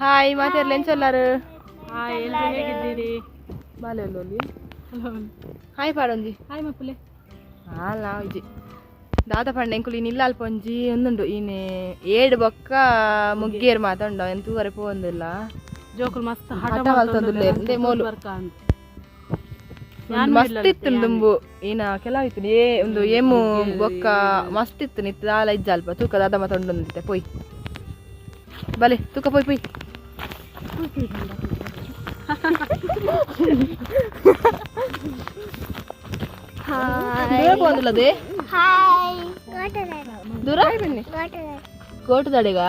Hi ಮಾತಾಡ್ಲಿ ಎಂಚೊಲ್ಲಾರು. Hi, ಎಲ್ರು ಹೇಗಿದ್ದೀರಿ? ಬಾಲೆ ಒಲ್ಲೊಲ್ಲಿ ಹಾಯ್ ಪಾಡೊಂಜಿ. ಹಾಯ್ ಮಕ್ಕಳೇ. ಹಾಲ್ ನಾವು ಇಜ್ಜಿ ದಾದ ಪಂಡ ಎಂಕುಲು ಇನ್ ಇಲ್ಲ ಅಲ್ಪ ಒಂಜಿ ಒಂದುಂಡು ಈನೆ ಏಡು ಬೊಕ್ಕ ಮುಗ್ಗೇರು ಮಾತುಂಡು ಎಂತ ತೂವರೆ ಪೋವೊಂದಿಲ್ಲ. ಜೋಕುಲು ಮಸ್ತ್ ಹಠ ಹಠ ಮಲ್ತೊಂದುಲ್ಲೆರ್. ಇಂದೇ ಮೋಲು. ಬರ್ಕ ಅಂತ. ಉಂದು ಮಸ್ತ್ ಇತ್ತು ದುಂಬು ಏನ ಕೆಲವು ಇತ್ತು ಏ ಒಂದು ಏಮು ಬೊಕ್ಕ ಮಸ್ತ್ ಇತ್ತು ನಿತ್ತು ದಾಲ ಇಜ್ಜ ಅಲ್ಪ ತೂಕ ದಾದ ಮಾತೊಂಡೊಂದಿತ್ತೆ ಪೋಯ್ ಬಲೆ ತೂಕ ಪೋಯ್ ಪೋಯ್. ದೂರ ಪೋಂದಿಲ್ಲದೆ ದೂರ ಬನ್ನಿ ಕೋಟದಡೆಗ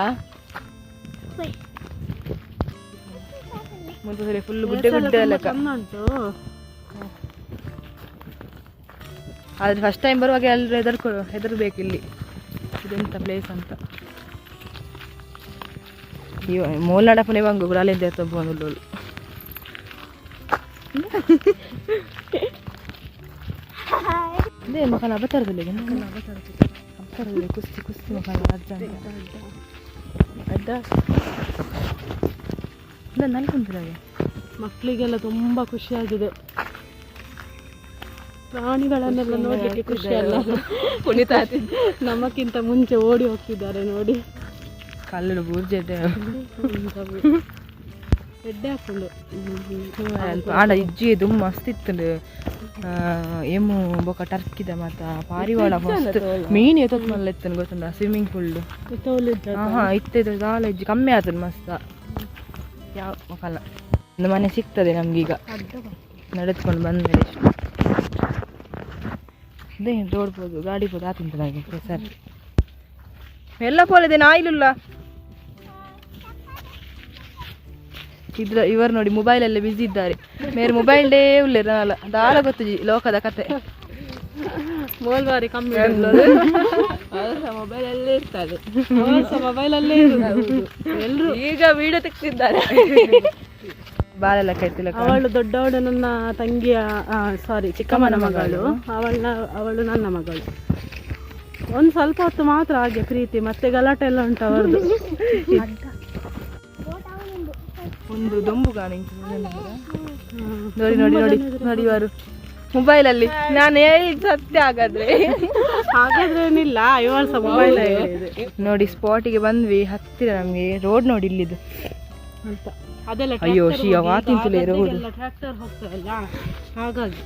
ಮುಂದೆ ಸರಿ ಫುಲ್ ಗುಡ್ಡೆ ಗುಡ್ಡೆ ಲೆಕ್ಕ. ಚಂದ ಉಂಟು. ಆದ್ರೆ ಫಸ್ಟ್ ಟೈಮ್ ಬರುವಾಗ ಎಲ್ಲರೂ ಹೆದರ್ಕೊ ಹೆದರ್ಬೇಕು ಇಲ್ಲಿ ಇದೆಂತ ಪ್ಲೇಸ್ ಅಂತ. ಇವ ಮೋಲ್ನಾಡಪ್ಪನೇ ಬಂಗು ಗುಡಾಲಿಂದ ಬಂದು. ಅದೇ ಮಕ್ಕಳ ಅಬತಾರದಲ್ಲಿ ಅಬತಾರದಲ್ಲಿ ಕುಸ್ತಿ ಕುಸ್ತಿ ಮಕ್ಕಳ ಅಜ್ಜ ಅಂತ ಅಡ್ಡ. ನಲ್ಕೊಂತಿರಾಗೆ. ಮಕ್ಕಳಿಗೆಲ್ಲ ತುಂಬಾ ಖುಷಿಯಾಗಿದೆ. ಪ್ರಾಣಿಗಳನ್ನೆಲ್ಲ ನೋಡ್ಲಿಕ್ಕೆ ಖುಷಿ ಅಲ್ಲ? ಪುನೀತ. ನಮಕ್ಕಿಂತ ಮುಂಚೆ ಓಡಿ ಹೋಗ್ತಿದ್ದಾರೆ ನೋಡಿ. ಕಲ್ಲುಡು ಬೂರ್ಜೆ. ಎಡ್ಡೆ ಹಾಕೊಂಡು. ಆಂಡ ಇಜ್ಜಿ ದುಮ್ ಮಸ್ತ್ ಇತ್ತುಂಡು ಏಮು ಬೊಕ ಟರ್ಕಿದ ಮಾತ ಪಾರಿವಾಳ ಮಸ್ತ್ ಮೀನು ಎತ್ತೊತ್ತು ಮಲ್ಲ ಇತ್ತುಂಡು ಗೊತ್ತುಂಡ ಸ್ವಿಮ್ಮಿಂಗ್ ಪೂಲ್. ಹಾ ಇತ್ತೆ ದಾಲ ಇಜ್ಜಿ ಕಮ್ಮಿ ಆತುಂಡು ಮಸ್ತ ಯಾವ ಮಕ್ಕಳ ಒಂದು ಮನೆ ಸಿಗ್ತದೆ ನಮ್ಗೀಗ ನಡೆದುಕೊಂಡು ಬಂದ್ಮೇಲೆ. ಇಷ್ಟು ಅದೇ ರೋಡ್ ಗಾಡಿ ಪೋದು ಆತಿಂತ ಹಾಗೆ ಸರ್ ಎಲ್ಲ ಪೋಲಿದೆ ನಾಯಿಲುಲ್ಲ ಇದ್ರ. ಇವರು ನೋಡಿ ಮೊಬೈಲ್ ಅಲ್ಲೇ ಬಿಸಿ ಇದ್ದಾರೆ. ಮೇರೆ ಮೊಬೈಲ್ ಡೇ ಉಲ್ಲೇರ ನಾಲ ದಾಲ ಗೊತ್ತುಜಿ ಲೋಕದ ಕತೆ. ಮೋಲ್ವಾರಿ ಕಮ್ಮಿ. ಮೊಬೈಲ್ ಅಲ್ಲೇ ಇರ್ತಾರೆ. ಮೊಬೈಲ್ ಅಲ್ಲೇ ಎಲ್ರು. ಈಗ ವಿಡಿಯೋ ತೆಗ್ತಿದ್ದಾರೆ ಬಾಲೆಲ್ಲ ಕೈತಿಲ್ಲ. ಅವಳು ದೊಡ್ಡವಳು ನನ್ನ ತಂಗಿಯ, ಸಾರಿ, ಚಿಕ್ಕಮ್ಮನ ಮಗಳು. ಅವಳ ಅವಳು ನನ್ನ ಮಗಳು. ಒಂದು ಸ್ವಲ್ಪ ಹೊತ್ತು ಮಾತ್ರ ಹಾಗೆ ಪ್ರೀತಿ, ಮತ್ತೆ ಗಲಾಟೆ ಎಲ್ಲ ಉಂಟು ಅವರದ್ದು. ಒಂದು ದೊಂಬು ಗಾಣ. ನೋಡಿ ನೋಡಿ ನೋಡಿ ನೋಡಿ ಇವರು ಮೊಬೈಲ್ ಅಲ್ಲಿ. ನಾನು ಹೇಳಿದ್ ಸತ್ಯ ಹಾಗಾದ್ರೆ. ಹಾಗಾದ್ರೆ ಏನಿಲ್ಲ, ಇವಳು ಸಹ ಮೊಬೈಲ್ ಇದೆ. ನೋಡಿ ಸ್ಪಾಟಿಗೆ ಬಂದ್ವಿ ಹತ್ತಿರ ನಮ್ಗೆ ರೋಡ್ ನೋಡಿ ಇಲ್ಲಿದು. ಅಂತ ಅದೆಲ್ಲ. ಅಯ್ಯೋ, she, ಅವ ತಿಂತಲೇ ರೋಡ್. ಟ್ರ್ಯಾಕ್ಟರ್ ಹೋಗ್ತದಲ್ಲ, ಹಾಗಾಗಿ.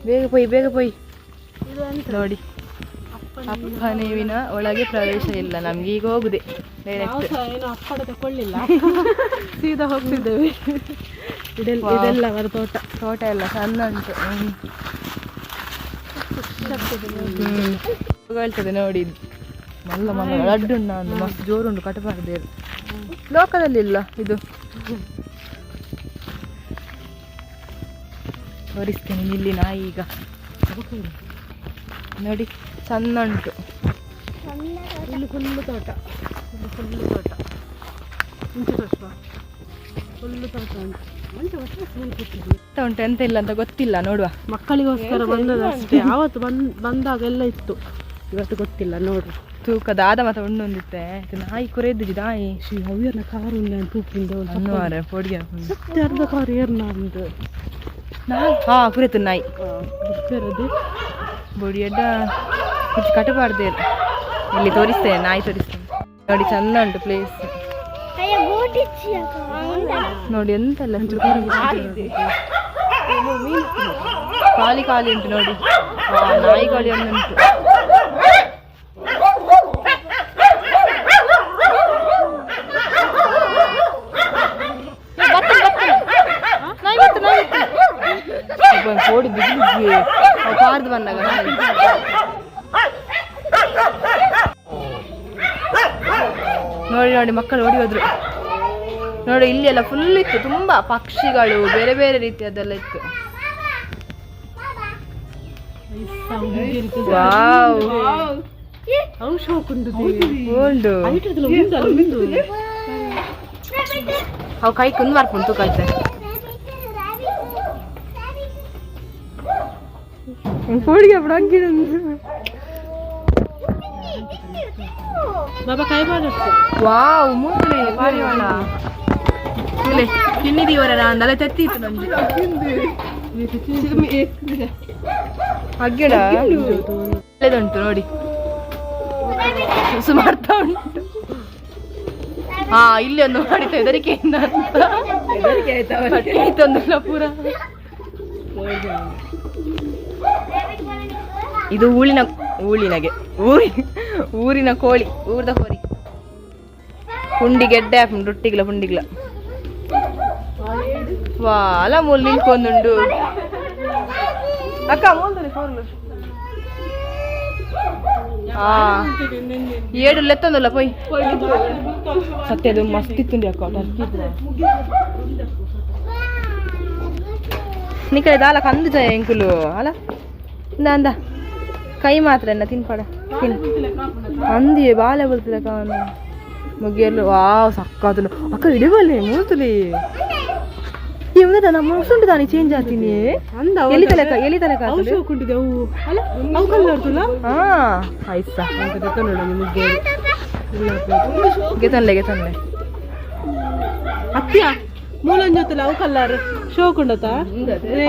ಬೇಗ ಪೋಯ್ ಬೇಗ ಪೋಯ್. ಇದು ಎಂತ? ನೋಡಿ ಅಪ್ಪನೇವಿನ ಒಳಗೆ ಪ್ರವೇಶ ಇಲ್ಲ ನಮ್ಗೆ. ಈಗ ಹೋಗುದೆ ನಾವು ಡೈರೆಕ್ಟ್. ಸಹ ಏನು ಅಪ್ಪಡ ತಕೊಳ್ಳಿಲ್ಲ, ಸೀದಾ ಹೋಗ್ತಿದ್ದೇವೆ. ಇದೆಲ್ಲ ಇದೆಲ್ಲ ಅವರ ತೋಟ. ತೋಟ ಎಲ್ಲ ಸಣ್ಣ ಉಂಟು. ಹ್ಮ್. ಹ್ಮ್. ಹೇಳ್ತದೆ ನೋಡಿ ಇದು. ಮಲ್ಲ ಮಲ್ಲ ಲಡ್ಡು ಉಂಟು ಒಂದು ಮಸ್ತ್ ಜೋರುಂಟು ಕಟಬಾರ್ದು. ಲೋಕದಲ್ಲಿ ಇಲ್ಲ ಇದು. ತೋರಿಸ್ತೇನೆ ಇಲ್ಲಿ ನಾಯಿ ಈಗ ನೋಡಿ ಚಂದ ಉಂಟು. ಇಲ್ಲಿ ಫುಲ್ಲು ತೋಟ, ಇಲ್ಲಿ ಫುಲ್ಲು ತೋಟ. ಮುಂಚೆ ತೋರಿಸುವ ಫುಲ್ಲು ತೋಟ ಉಂಟು. ಮುಂಚೆ ವರ್ಷ ಫುಲ್ ಕೂತಿದ್ವಿ. ಎಂತ ಉಂಟು ಎಂತ ಇಲ್ಲ ಅಂತ ಗೊತ್ತಿಲ್ಲ, ನೋಡುವ. ಮಕ್ಕಳಿಗೋಸ್ಕರ ಬಂದದ್ದು ಅಷ್ಟೇ. ಆವತ್ತು ಬಂದಾಗ ಎಲ್ಲ ಇತ್ತು, ಇವತ್ತು ಗೊತ್ತಿಲ್ಲ ನೋಡು. ತೂಕದ ಆದ ಮತ್ತೆ ಉಂಡೊಂದಿತ್ತೆ ಇದು ನಾಯಿ ಕುರೆದ್ದು ನಾಯಿ. ಶ್ರೀ ಅವ್ಯನ ಕಾರು ಉಂಡೆ ತೂಪಿಂದ. ಅನ್ನುವಾರೆ ಪೊಡಿಗೆ. ಸತ್ಯ ಅರ್ಧ ಕಾರು ಏರ್ನ ಉಂಟು. ನಾಯಿ ಹಾ ಕುರೆತು ನಾಯಿ. ಬಿಡ್ತಿರೋದು. ಬೊಡಿ ಅಡ್ಡ ಕುಚ್ಚು ಕಟಬಾರ್ದು. ಇಲ್ಲಿ ತೋರಿಸ್ತೇನೆ, ನಾಯಿ ತೋರಿಸ್ತೇನೆ ನೋಡಿ. ಚಂದ ಉಂಟು ಪ್ಲೇಸ್ ನೋಡಿ. ಎಂತೆಲ್ಲ ಖಾಲಿ ಖಾಲಿ ಉಂಟು ನೋಡಿ. ಹಾ, ನಾಯಿ ಖಾಲಿ ಒಂದು ಉಂಟು. ಏ, ಬರ್ತೇನೆ, ಬರ್ತೇನೆ. ನಾಯಿ ಬರ್ತೇನೆ, ನಾಯಿ ಬರ್ತೇನೆ. ಕೋಡಿ ಬಿಗಿ ಪಾರ್ದು ಬಂದಾಗ ನಾಯಿ. ನೋಡಿ ನೋಡಿ ಮಕ್ಕಳು ಓಡಿ ಹೋದ್ರು ನೋಡಿ. ಇಲ್ಲಿ ಎಲ್ಲ ಫುಲ್ ಇತ್ತು, ತುಂಬಾ ಪಕ್ಷಿಗಳು ಬೇರೆ ಬೇರೆ ರೀತಿಯದೆಲ್ಲ ಇತ್ತು. ವಾವ್. ಅವು ಶೋಕುಂಡು. ಉಂಡು. ಉಂಡು. ಅವು ಕೈ ಕುಂದ್ ಮಾರ್ಪುಂಡು ತೂಕೈತೆ. ಕೋಡಿಗೆ ಅಪ್ಪಡು ಅಂಗಿ. ಬಾಬಾ ಕೈ ಮಾಡಷ್ಟು. ವಾವ್, ಮೂತುಲೆ ಪಾರಿವಾಳ ತುಲೆ ತಿನ್ನಿದೀವರ. ನಾನು ಅಲ್ಲ ತೆತ್ತಿತ್ತು ನಂಜಿ ಅಗ್ಗಡ ಒಳ್ಳೆದುಂಟು ನೋಡಿ, ಸುಸು ಮಾಡ್ತಾ ಉಂಟು. ಹಾ, ಇಲ್ಲಿ ಒಂದು ಮಾಡಿತ್ತು ಹೆದರಿಕೆಯಿಂದ ಅಂತ ಪಟ್ಟಿ ಆಯ್ತೊಂದಲ್ಲ ಪೂರ. ಇದು ಊಳಿನ ಊಳಿನಗೆ ಊರಿ ಊರಿನ ಕೋಳಿ, ಊರ್ದ ಕೋರಿ. ಪುಂಡಿ ಗೆಡ್ಡೆ ಹಾಕೊಂಡು ರೊಟ್ಟಿಗ್ಲ ಪುಂಡಿಗ್ಲ. ವಾ, ಅಲ ಮೂಲ್ ನಿಂಕೊಂದುಂಡು ಅಕ್ಕ ಮೂಲ್ದಲ್ಲಿ ಫೋರ್ಲು. ಹಾ, ಏಡು ಲೆತ್ತೊಂದಲ್ಲ ಪೊಯ್. ಸತ್ಯ, ಅದು ಮಸ್ತ್ ಇತ್ತುಂಡಿ ಅಕ್ಕ ಟರ್ಕಿ. ನಿಕಲೆ ದಾಲ ಕಂದು ಜಯ ಎಂಕುಲು ಅಲ್ಲ. ಇಂದ ಅಂದ ಕೈ ಮಾತ್ರ ಎನ್ನ ತಿನ್ಪಡ ತಿನ್ ಅಂದಿಯೇ ಬಾಲೆ ಬರ್ತದೆ ಕಾನು ಮುಗಿಯಲು. ವಾವ್, ಸಕ್ಕತ್ತು ಅಕ್ಕ. ಇಡಬಲ್ಲೆ ಮೂತುಲಿ ಇವಂದ ನಮ್ಮ ಉಂಟು ತಾನೆ ಚೇಂಜ್ ಆಗ್ತೀನಿ. ಅಂದ. ಎಲ್ಲಿ ತಲೆಕ, ಎಲ್ಲಿ ತಲೆಕ? ಅವು ಶೋಕುಂಟಿದೆ ಅವು ಅಲ್ಲ, ಅವು ಕಲ್ಲರ್ತುಲ್ಲ. ಹಾ, ಆಯ್ತಾ. ನಿಮಗೆ. ಗೆತನ್ಲೆ ಗೆತನ್ಲೆ. ಅತ್ಯ ಮೂಲೊಂದು ಜೊತೆಲ್ಲ ಅವು ಕಲ್ಲಾರು ಶೋಕುಂಡತ.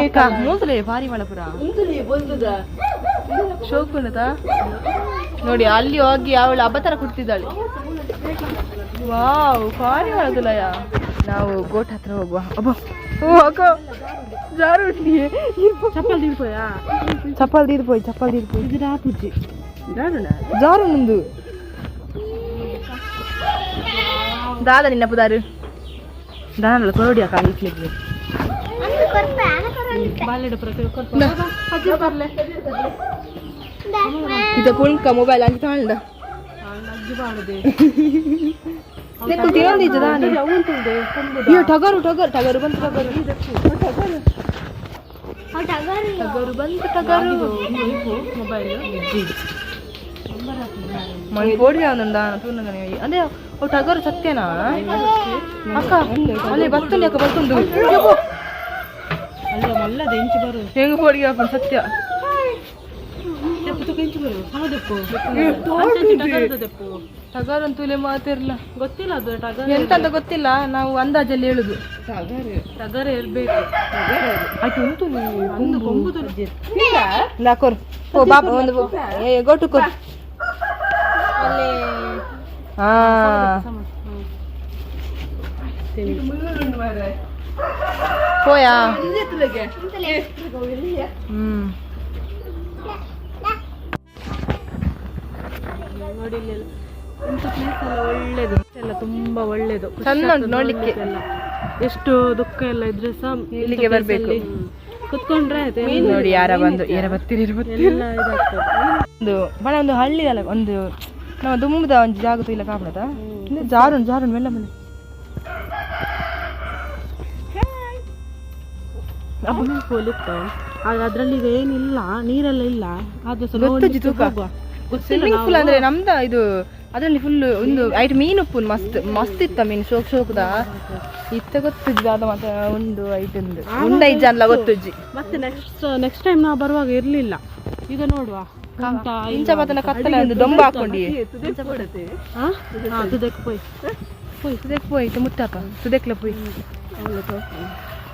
ಅಕ್ಕ, ಮೂತುಲೆ ಭಾರಿ ಮಳಪುರ ಶೋಕುಂಡತ ನೋಡಿ. ಅಲ್ಲಿ ಹೋಗಿ ಅವಳು ಅಬತರ ಕೊಡ್ತಿದ್ದಾಳೆ. ವಾವ್, ಭಾರಿ ಮಾಡೋದಿಲ್ಲಯ್ಯ. ನಾವು ಗೋಟ್ ಹತ್ರ ಹೋಗುವ. ಅಬ್ಬ, ಓ ಅಕ್ಕ, ಜಾರು. ಚಪ್ಪಲ್ ತಿಳ್ಕೊಯಾ? ಚಪ್ಪಲ್ ತೀರ್ ಪೋಯ್, ಚಪ್ಪಲ್ ತೀರ್ ಪೋಯ್. ಇದು ರಾಪುಜ್ಜಿ. ಜಾರು ನಂದು ದಾದ ನಿನ್ನ ಪುದಾರು ದಾನಲ್ಲ ಕೊರಡಿ ಅಕ್ಕ ಇಟ್ಲಿಕ್ಕೆ. ಬಾಲೆಡ ಪ್ರತಿ ಅಜ್ಜಿ ಬರ್ಲೆ. ಇದು ಕುಣ್ಕ ಮೊಬೈಲ್ ಅಂಚಿ ತಾಳ್ದ. ಅಜ್ಜಿ ಬಾಡದೆ. ನಿಕ್ಕು ತಿನ್ನೊಂದಿಜ್ಜ ದಾನೆ? ಅಯ್ಯೋ, ಟಗರು ಟಗರು ಟಗರು ಬಂತು, ಟಗರು ಟಗರು ಬಂತು, ಟಗರು. ಮೊಬೈಲ್. ಮಣಿ ಪೋಡಿ ಒಂದೊಂದು ತೂನಗನೆ. ಅದೇ, ಅವು ಟಗರು ಸತ್ಯನಾ ಅಕ್ಕ? ಅಲ್ಲೇ ಬರ್ತುಂಡಿ ಅಕ್ಕ, ಬರ್ತುಂಡು. ಅಲ್ಲ, ಮಲ್ಲದ ಇಂಚು ಬರು. ಹೆಂಗ್ ಪೋಡಿಗೆ ಹಾಕೊಂಡು ಸತ್ಯ. ದೆಪ್ಪು ತುಕ ಇಂಚು ಬರು, ಸಮ ದೆಪ್ಪು ಟಗರದ ದೆಪ್ಪು. ಟಗರು ಅಂತೂಲೆ ಮಾತಿರ್ಲ. ಗೊತ್ತಿಲ್ಲ ಅದು ಟಗರ್. ಎಂತ ಅಂತ ಗೊತ್ತಿಲ್ಲ, ನಾವು ಅಂದಾಜಲ್ಲಿ ಹೇಳುದು. ಟಗರ್ ಇರ್ಬೇಕು. ಆಯ್ತು, ಉಂಟು. ಒಂದು ಕೊಂಬು. ನಾ ಕೊರ್ ಓ ಬಾಪ ಒಂದು ಏ ಗೊಟ್ಟು ಕೊರ್. ಹಾ, ಪೋಯಾ. ಹ್ಮ್. ನೋಡಿ, ಇಲ್ಲಿ ಇಂಥ ಪ್ಲೇಸ್ ಎಲ್ಲ ಒಳ್ಳೇದು, ಎಲ್ಲ ತುಂಬಾ ಒಳ್ಳೇದು. ಖುಷಿ ಚಂದ ಉಂಟು ಆಗ್ತದೆ. ನೋಡ್ಲಿಕ್ಕೆ. ಎಲ್ಲ ಎಷ್ಟು ದುಃಖ ಎಲ್ಲ ಇದ್ರೆ ಸಹ ಇಂಥ ಇಲ್ಲಿಗೆ place ಬರ್ಬೇಕು. ಅಲ್ಲಿ ಕುತ್ಕೊಂಡ್ರೆ ಆಯ್ತು, ಎಲ್ಲ ನೋಡಿ, ಯಾರ ಬಂದು ಯಾರ ಬರ್ತೀರಿ ಬರ್ತೀರಿ. ಎಲ್ಲ ಇದಾಗ್ತದೆ. ಒಂದು ಬಣ ಒಂದು ಹಳ್ಳಿ ಅಲ್ಲ, ಒಂದು ನಮ್ಮ ದುಂಬುದ ಒಂಜಿ ಜಾಗ ಇಲ್ಲ ಕಾಪಡದ. ಜಾರುಣ್ ಜಾರುಣ್, ಮೆಲ್ಲ ಮೆಲ್ಲ. ಸ್ವಿಮ್ಮಿಂಗ್ ಪೂಲ್ ಇತ್ತು, ಆದ್ರೆ ಅದ್ರಲ್ಲಿ ಈಗ ಏನಿಲ್ಲ, ನೀರೆಲ್ಲ ಇಲ್ಲ. ಆದ್ರೆ ಸಹ ಗೊತ್ತುಜ್ಜಿ ನೋಡ್ಲಿಕ್ಕೆ ತೂಕ. ಹೋಗುವ. ಗೊತ್ತಿಲ್ಲ. ಸ್ವಿಮ್ಮಿಂಗ್ ಪೂಲ್ ಅಂದ್ರೆ ನಮ್ದ ಇದು, ಅದರಲ್ಲಿ ಫುಲ್ ಒಂದು ಐಟ್ ಮೀನು ಉಪ್ಪು ಮಸ್ತ್ ಮಸ್ತ್ ಇತ್ತ ಮೀನು, ಶೋಕ್ ಶೋಕ್ದ ಇತ್ತ. ಗೊತ್ತುಜ್ಜಿ ದಾದ ಮಾತ್ರ ಉಂಡು ಐಟ್ ಉಂಡು ಉಂಡ ಇಜ್ಜ ಅನ್ಲ ಗೊತ್ತುಜ್ಜಿ. ಮತ್ತೆ next next time ನಾವು ಬರುವಾಗ ಇರ್ಲಿಲ್ಲ. ಈಗ ನೋಡುವ ಉಂಟಾ. ಇಂಚ ಮಾತನ ಕತ್ತಲೆ ಒಂದು ದೊಂಬ ಹಾಕೊಂಡಿ. ಹಾ ಹಾ, ತುದಕ್ಕೆ ಪೋಯ್ ಪೋಯ್. ಸುದೆಕ್ ಪೋಯ್ತು ಮುತ್ತಪ್ಪ, ಸುದೆಕ್ಲ ಪೋಯ್.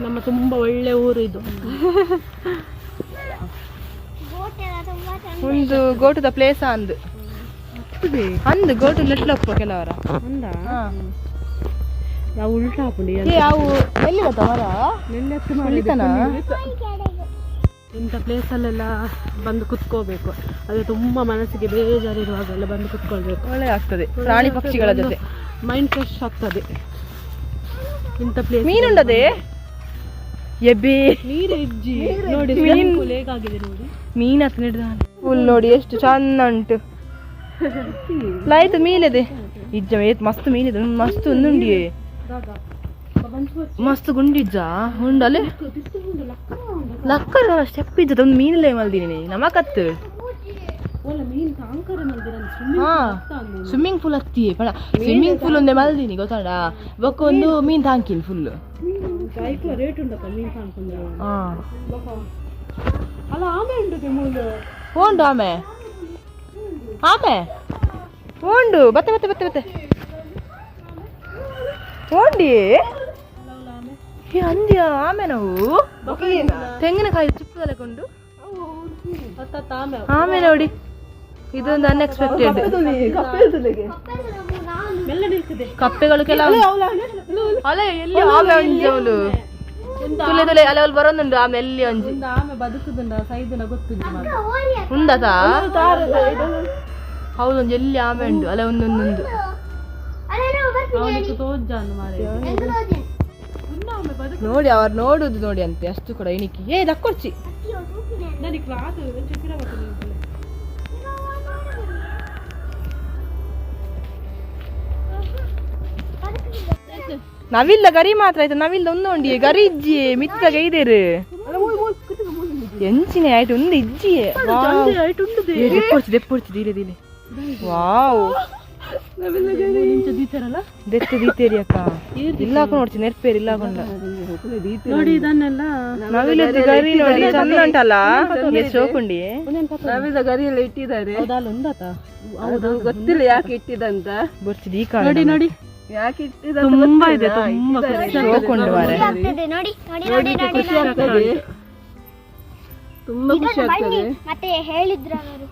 ನಮ್ಮ ತುಂಬಾ ಒಳ್ಳೆ ಊರು ಇದು. ಒಂದು ಗೋಟುದ ಪ್ಲೇಸ್ ಅಂದು ಅಂದು ಗೋಟು ನೆಟ್ಲಪ್ಪ ಕೆಲವರ. ಅಂದ ನಾವು ಉಲ್ಟಾ ಹಾಕೊಂಡು. ಏ, ಅವು ಎಲ್ಲಿ ಮರ? ಉಳಿತನಾ? ಇಂಥ ಪ್ಲೇಸಲ್ಲೆಲ್ಲ ಬಂದು ಕುತ್ಕೋಬೇಕು. ಅದು ತುಂಬ ಮನಸ್ಸಿಗೆ ಬೇಜಾರಿರುವಾಗೆಲ್ಲ ಬಂದು ಕುತ್ಕೊಳ್ಬೇಕು. ಒಳ್ಳೆ ಆಗ್ತದೆ ಪ್ರಾಣಿ ಪಕ್ಷಿಗಳ ಜೊತೆ. ಮೈಂಡ್ ಫ್ರೆಶ್ ಆಗ್ತದೆ ಇಂಥ ಪ್ಲೇಸ್. ಮೀನುಂಡದೆ ಎಬ್ಬಿ. ನೀರು ಇಜ್ಜಿ ನೋಡಿ, ಸ್ವಿಮ್ಮಿಂಗ್ ಪೂಲ್ ಹೇಗಾಗಿದೆ ನೋಡಿ. ಮೀನ್ ಹತ್ರ ಹಿಡ್ದ ಫುಲ್ ನೋಡಿ, ಎಷ್ಟು ಚಂದ ಉಂಟು. ಲೈತ್ ಮೀನಿದೆ ಇಜ್ಜ, ಏತ್ ಮಸ್ತ್ ಮೀನಿದೆ, ಮಸ್ತ್ ಒಂದುಂಡಿಯೇ ಮಸ್ತ್ ಗುಂಡಿಜ್ಜ ಉಂಡಲೆ ಲಕ್ಕರ ಸ್ಟೆಪ್ ಇದ್ದದ ಒಂದು ಮೀನಲ್ಲೇ ಮಲ್ದಿನಿ ನಮಕತ್ತು. ಓಲ ಮೀನ್ ಕಾಂಕರ ಮಲ್ದಿರನ್ ಸ್ವಿಮ್ಮಿಂಗ್. ಹಾ, ಸ್ವಿಮ್ಮಿಂಗ್ ಪೂಲ್ ಹತ್ತಿ ಪಣ, ಸ್ವಿಮ್ಮಿಂಗ್ ಪೂಲ್ ಒಂದೇ ಮಲ್ದಿನಿ ಗೊತ್ತಾಡ, ಬೊಕ್ಕ ಒಂದು ಮೀನ್ ತಾಂಕಿನ್ ಫುಲ್. ಐಕ್ಲ ರೇಟ್ ಉಂಡಪ್ಪ ಮೀನ್ ಕಾಣ್ಕೊಂಡ್ರೆ. ಹಾ. ಅಲ್ಲ, ಆಮೆ ಉಂಟು ಮೂಲು. ಉಂಟು ಆಮೆ ಆಮೆ. ಉಂಡು ಬತ್ತೆ ಬತ್ತೆ ಬತ್ತೆ ಬತ್ತೆ ಓಂಡಿ. ಏ ಅಂದ್ಯ ಆಮೆ ನಾವು ತೆಂಗಿನಕಾಯಿ ಚಿಪ್ಪದಲ್ಲ ಕೊಂಡು ಆಮೆ ನೋಡಿ, ಇದೊಂದು ಅನ್ಎಕ್ಸ್ಪೆಕ್ಟೆಡ್. ಕಪ್ಪೆಗಳು ಕೆಲವು ಅಲ್ಲ, ಎಲ್ಲಿ ಆಮೆ ಒಂಜಿ ಅವಳು ತುಲೆ ತುಲೆ ಅಲ್ಲ, ಅವಳು ಬರೋದುಂಡು ಆಮೆ ಎಲ್ಲಿ ಒಂಜಿ. ಒಂದು ಆಮೆ ಬದುಕುದುಂಡ ಸೈದುನ ಗೊತ್ತುಂಟು. ಉಂದತಾ? ಹೌದು, ಒಂಜಿ ಎಲ್ಲಿ ಆಮೆ ಉಂಡು ಅಲ್ಲ, ಒಂದೊಂದೊಂದು. ಅವನಿಗೆ ತೋಜ್ಜಾನು ಮಾರೆ. ನೋಡಿ, ಅವರು ನೋಡುದು ನೋಡಿ ಅಂತೆ ಅಷ್ಟು ಕೂಡ ಇಣಿಕಿ. ಏ ದಕ್ಕೊಡ್ಚಿ. ನನಗೆ ಕ್ಲಾಸ್. ನವಿಲ್ಲ ಗರಿ ಮಾತ್ರ ಆಯ್ತು. ನವಿಲ್ಲ ಒಂದು ಉಂಡಿ ಗರಿ ಇಜ್ಜಿ ಮಿತ್ತಗ ಇದೇರು ಎಂಚಿನ ಆಯ್ತು ಒಂದು ಇಜ್ಜಿಯೇ. ದೆಪ್ಪೊಡ್ಚಿ ದೆಪ್ಪೊಡ್ಚಿ ದೀಲೆ ದೀಲೆ. ವಾವ್, ದೆತ್ತೆ ದೀತೇರಿ ಅಕ್ಕ. ಇಲ್ಲ ಹಾಕೊಂಡು ನೋಡ್ತೀನಿ ನೆರ್ಪೇರಿ ಇಲ್ಲ ಹಾಕೊಂಡ. ನೋಡಿ ಇದನ್ನೆಲ್ಲ. ನವಿಲದ್ದು ಗರಿ ನೋಡಿ, ಚಂದ ಉಂಟಲ್ಲ, ಎಷ್ಟು ಶೋಕುಂಡಿ. ನವಿಲ ಗರಿ ಎಲ್ಲ ಇಟ್ಟಿದ್ದಾರೆ. ಹೌದಾ, ಉಂದಾತ? ಅದು ಗೊತ್ತಿಲ್ಲ ಯಾಕೆ ಇಟ್ಟಿದಂತ. ಬರ್ತಿದ್ ಈ ಕಾಲ. ನೋಡಿ ನೋಡಿ. ಯಾಕೆ ಇಟ್ಟಿದಂತ. ತುಂಬಾ ಇದೆ, ತುಂಬಾ ಶೋಕುಂಡು ಮಾರೆ. ಆಗ್ತದೆ ನೋಡಿ ನೋಡಿ ನೋಡಿ ನೋಡಿ. ಖುಷಿ ಆಗ್ತದೆ, ತುಂಬಾ ಖುಷಿ ಆಗ್ತದೆ. ಮತ್ತೆ ಹೇಳಿದ್ರು ಅವರು.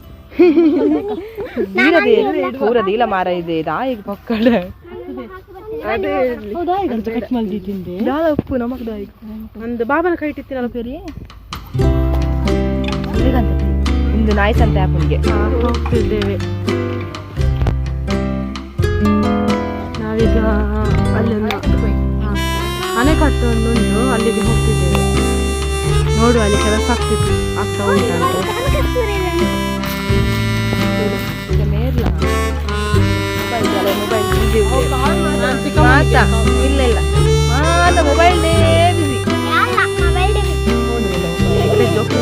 ಪೂರ ದೀಲ ಮಾರ ಇದೆ ದಾಯಿಗ್ ಪಕ್ಕಡ. ಹೌದಾ, ಈಗ ಕಟ್ ಮಾಡಿ ತಿಂದೆ. ದಾದ ಉಪ್ಪು ನಮಕ್ ದಾಯಿಗ್. ಒಂದು ಬಾಬನ ಕೈ ಇಟ್ಟಿತ್ತಿನಲ್ಲ ಪೇರಿ. ಇಂದು ನಾಯಿ ಸಂತೆ ಆಪುನ್ಗೆ ಹೋಗ್ತಿದ್ದೇವೆ ನಾವೀಗ. ಅಲ್ಲೊಂದು ಅಣೆಕಟ್ಟು ಒಂದು ಉಂಟು, ಅಲ್ಲಿಗೆ ಹೋಗ್ತಿದ್ದೇವೆ. ನೋಡುವ ಅಲ್ಲಿ ಕೆಲಸ ಆಗ್ತಿತ್ತು ಆಗ್ತಾ ಉಂಟಂತೆ. ಮೊಬೈಲ್ ಮಾತಾ ಇಲ್ಲ ಇಲ್ಲ ಮಾತಾ ಮೊಬೈಲ್ ಬಿಸಿ. ಮೊಬೈಲ್. ಜೋಕ್.